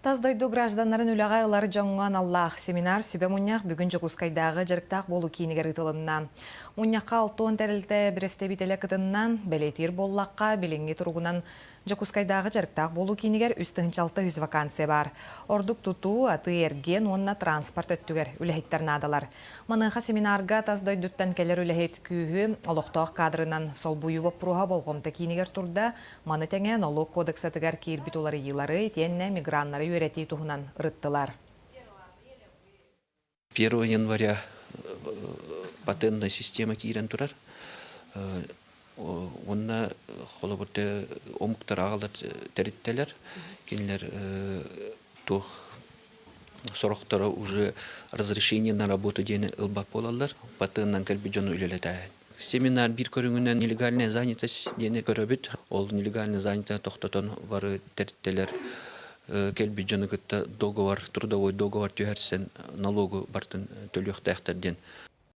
Тас дойду гражданнарын үлэҕэ ылар дьоҥҥо аналлаах семинар сүбэ мунньах бүгүн Дьокуускайдааҕы дьарыктаах буолуу киинигэр ыытылынна. Мунньахха 60 тэрилтэ бэрэстэбиитэлэ кытынна. Бэлиэтиир буоллахха, билиҥҥи туругунан Дьокуускайдааҕы дьарыктаах буолуу киинигэр 3603 вакансия баар. Ордук тутуу, атыы-эргиэн уонна транспорт өттүгэр үлэһиттэр наадалар. Маныаха семинарга тас дойдуттан кэлэр үлэһит күүһү олохтоох кадрынан солбуйуу боппуруоһа болҕомто киинигэр турда. Маны тэҥэ нолуок кодексатыгар киирбит уларыйыылары итиэннэ миграннары үөрэтии туһунан ырыттылар. 1 января патентная система киирэн турар. Уонна холобур омуктар аҕалар тэриттэлэр. Кинилэр туох сорохторо уже разрешение на работу диэни ылбат буолаллар. Патеннан кэлбит дьону үлэлэтээһин. Семинар биир көрүҥүнэн нелегальная занятость диэни көрөбүт. Ол нелегальная занятость тохтотон бары тэрилтэлэр кэлбит дьону кытта договор, трудовой договор түһэрсэн налогу бартын төлүөхтээхтэр диэн.